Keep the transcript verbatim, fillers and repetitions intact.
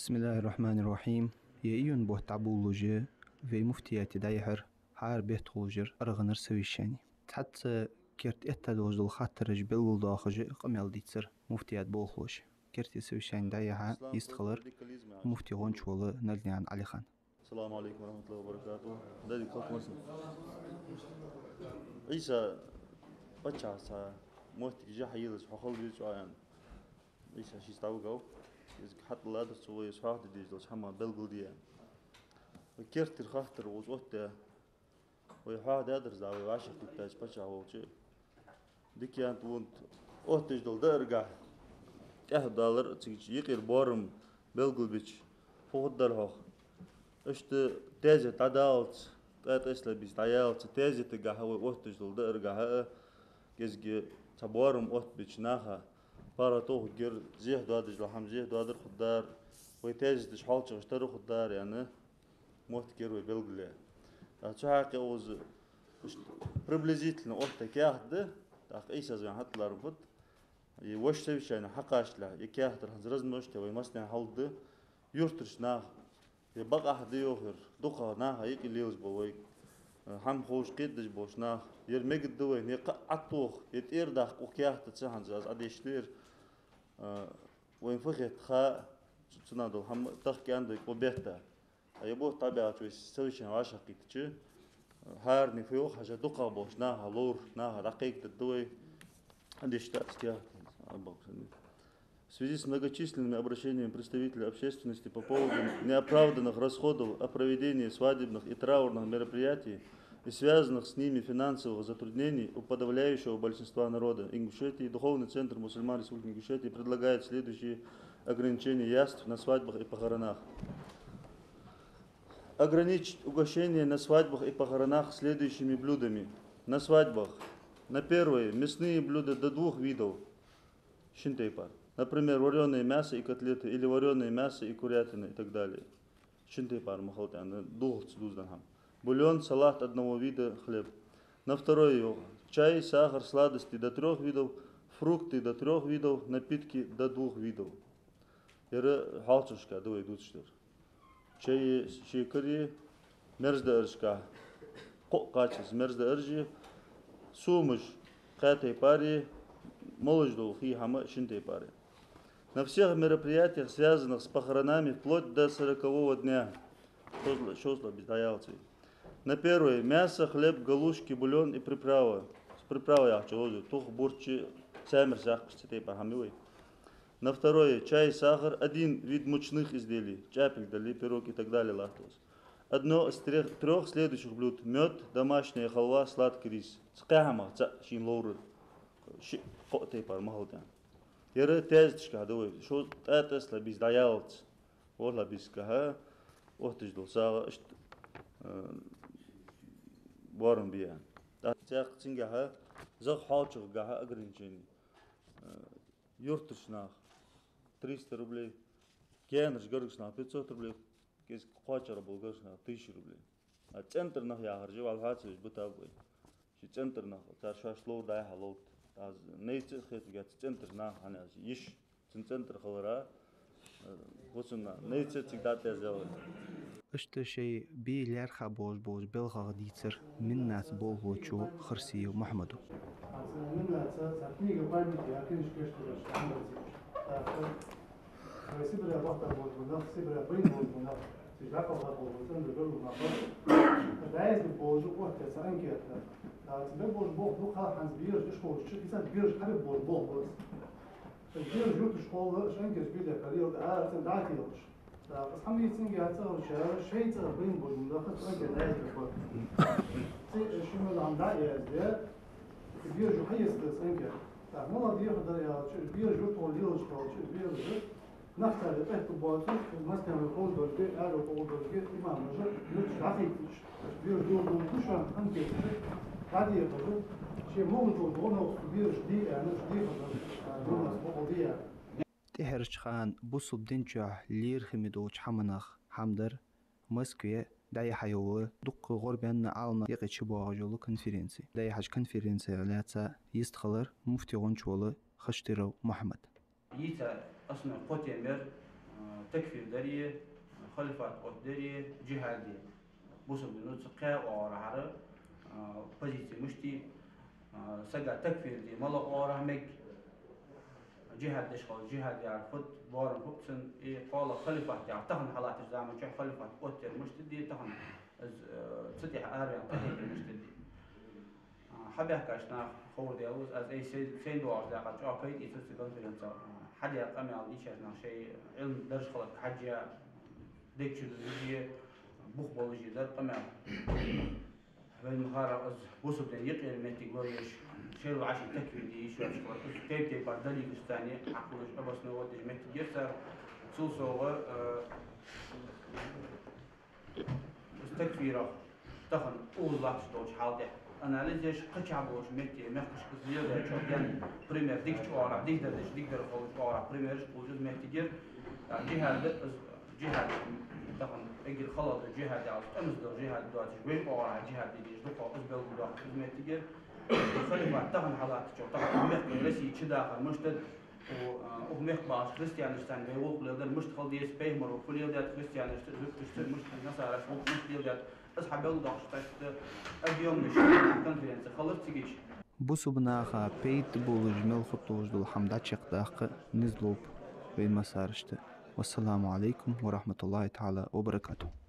بسم الله الرحمن الرحيم. Ер июнь бутт дӀаболалуш, вай муфтияте дӀаяхьар, хӀара бетта хулаш яр аргӀанара совещани. Цхьацца керта эттӀа долаш дола хаттараш белгалдоахаш къамаьл дийцар муфтият болхлоша. Керте совещани дӀаяхьа йистхилар муфти гӀонча вола Нальднаькъан Ӏалихан. السلام عليكم ورحمة الله وبركاته. Дай дика хилда массане. Ӏийса, паччахьа цхьа моттиг жа хьаелаш, хьо хала веза чӀоагӀа аьнна, Ӏийса шийца дӀавигав. Из хьатӀаладар цо, вай из хьоахаде дезаш долча хӀамах белгалде аьнна. Вай керттера хаттар укхаза оттадаь, вай хьоахадаьдар из, вай вӀашагӀкхийттача паччахьа волча. Дика аьннад вон оттадеш дола дааргахьа тӀехьа далар, цига юкъера боарам белгалбича, фу хургдар хьох. Иштта тезет дӀадаллалца, тӀа-, тӀа тӀесла бийса дӀаяллалца, тезетагахьа вай оттадеш дола дааргахьа а, кӀезига цхьа боарам оттабича наха, паргӀато хургьяр, зехьа доадеш дола хӀама зехьа доадар хургдар, вай тезеташ хьоалчагӀаш тара хургдар аьнна, моттиг яр вай белгалъяь. ТӀаккха цу хьакъехьа укхаза иштта приблизительно оттадаь каьхат да, тӀаккха Ӏийсас вайна хьатӀаларам фуд. Е вай совещани хьакхаччалехь, е каьхатара хӀанз размножить вай массанена хьалда, юртарча наха, е бакъахьа да йоахар, дукхагӀа наха юкъе лелаш бола вай, э, хӀама ховш кхетадеш болча наха, ер мегаргда вайна, е кхы а Ӏаттоха, е тӀера даккха укх каьхатаца, хӀанз аз Ӏадешаш да ер, э, вайна фу хет ха, цу-, цунах дола хӀама тахка аьннад вай укх бетта. Е бутт дӀабаьлча вай совещани вӀашагӀкхийттача, хӀаране фу йоах хьажа, дукхагӀа болча наха ловр, наха дӀакхайкадаргда вай. Хьадеш дац каьхат, Аббаксани. В связи с многочисленными обращениями представителей общественности по поводу неоправданных расходов о проведении свадебных и траурных мероприятий и связанных с ними финансовых затруднений у подавляющего большинства народа Ингушетии, Духовный центр мусульман Республики Ингушетия предлагает следующие ограничения яств на свадьбах и похоронах. Ограничить угощение на свадьбах и похоронах следующими блюдами. На свадьбах: на первое — мясные блюда до двух видов, шин тайпара. Например, варёное мясо и котлеты или варёное мясо и курятина и так далее. Шин тайпара ма хилда аьнна, духлца дувзаденна хӀама. Бульон, салат одного вида, хлеб. На второе йоах: чай, сахар, сладости до трёх видов, фрукты до трёх видов, напитки до двух видов. Ер хьоалчагӀашка да вай дувцаш дар. Чай, шекар, мерза даарашка кхоъ кхаччалца мерза даараш, сомаш кхаь тайпара, молаш дола хий хӀама шин тайпара. На всех мероприятиях, связанных с похоронами, вплоть до сорокового дня. ШозлагӀа, шозлагӀа бийса дӀаяллалца вай. На первое: мясо, хлеб, галушки, бульон и приправа. Приправа яхача ловзу тух, бурч, цамер сакхаш, цу тайпара хӀама я вай. На второе: чай, сахар, один вид мучных изделий, чӀапилг дале, пирог и так далее латталца. Одно из трех, трёх следующих блюд: мёд, домашняя халва, сладкий рис. Цу кхаь хӀамах цаӀ шийна ловр, шиъ, кхоъ тайпара ма хилда аьнна. Ер тезеташка да вай, шо тӀа тӀесла бийса дӀаяллалца, ворхӀлагӀа бийсагахьа оттадеш дола сагӀа иштта, э, боарам бе аьнна. ТӀаккха цхьаькха цунгахьа, зах хьоалчагӀагахьа ограничени. Э, юртарча наха триста рублей, гаьнарча гаргарча наха пятьсот рублей, кӀезига кхоачара бола гаргарча наха тысяча рублей. А центр нах яхар жи валхьа ца веш бутаб вай. Ши центр нах, цар шоаш ловр дӀа-хьа ловрт. Аз найца а хетаргьяц центр наха хьанаш йиш. Цун центр хилара, э, хӀусамна найца цига дӀатӀаяздаьлар. Иштта шоай бе лаьрхӀа болаш болча белхах дийцар Миннаца болхлочо Харсиев Мухьмада. Миннаца цхьа книга памяти, а книжка эштараш хьамарзийш. Так, вай Сибре бахта болаш бола нах, Сибре байна болаш бола нах, цига дӀакхалха болаш бола цӀенда гарлу нах. ДӀаяздаь болаш оттадаь цхьа анкета. Так, цу бе болаш болх дукха хӀанз бераш ишховш чу, кисат бераш хьабе болаш болх боц. Бераш юрташ хьола, шанкерча беде карел, а, цӀен дӀателаш. ТӀаккха аз хӀама йийцинге а цӀагӀарчара, шоай цӀагӀа байна болаш бола нах цу анкета дӀаяздеш ба. Цу шимала хӀама дӀаяздаь, бераш хьаэцадац анкета. ТӀаккха мала дехар дар аьлча, бераш юртахула лелаш хилча, бераш нах царех тӀехьа боацаш, массанена ховш долга, аьрру ховш долга, имамаша юрташ дӀахийташ. Бераш дулгул гуш ван анкеташ дӀадехаш, шоай могаш дола гӀо-новкъостал бераш де аьнна, уж дехар дар, а, Миннаца бокъал де аьнна. ТӀехьарча хана бусалба дина чу лерхӀаме долча хӀаманех хӀама дар Москве дӀаяхьа йола дуккха гӀорбаьнна Ӏаламнах юкъе чубоагӀаш йола конференци. ДӀаяхьача конференцех лаьца йистхилар муфти гӀонча вола Хаштыров Мухьмад. Йийца основной кхо тема яр: Такфир дари, халифат оттадари, джихад ди. Бусалба дина цу кхаь оагӀорахьара, а, позици мишта я, а, сага такфир ди малагӀа оагӀорахьа мег, джихад деш хилча джихад яр фуд, боарам фуд цун, и кхоалагӀа халифат яр тахан хьалаттача заман чухь халифат оттадар мишта да тахан, из, а, цу тӀехьа араваьнна къахетам мишта да. А, хьабаьхкача наха ховргда аьлар аз, аз ай сай-, сайна доагӀаш дакъа чӀоагӀа пайда эцар цу конференце, а, хьадаь къамаьл дийшача наха шоай Ӏилма дарж хиларга хьежжа, дег чу дузаш, бух болаш дар къамаьл. Вайна ма харра, аз бусалба дина юкъера моттиг лораеш, шоайла вӀаший такфир де йиш йоацаш хилар. Из тайп-тайпара далилашца цхьана хьакхувлаш, обосновать деш моттиг яр цар. Цул совгӀа, а, из такфирах тахан укхаза латташ долча хьала тӀа анализ еш, кхычахьа болча метте, мехкашка из леладаьчох гаьна пример, дикача оагӀорахьа, дикадар деш, дикадар хулача оагӀорахьа примераш хулаш из моттиг яр. А, джихад, из джихад, тахан эггара хала дола джихад яхаш, тӀемаза дола джихад доацаш, вай оагӀорахьа джихад де дезаш да-кх, из белгалдоаккхаш из моттиг яр. Халифат тахан хьалаттачох, тахан мехка, Россе чудахар мишта да, у, а, укх мехка бахача христианашца вай гӀулакх леладар мишта хила деза, пайхамара фу леладаьд христианашца, зуттарашца мишта, насарашца гӀулакх мишта леладаьд, из хьабелгалдоаккхаш ташта объёмни ши конференци хилар цига. Бусалба наха пайда болаш мел хургдолаш дола хӀама дӀачакхдаккха низ лургба вай массанена. Вассаламу Ӏалайкум ва рахьматуллахӀи таӀала ва баракатухӀ.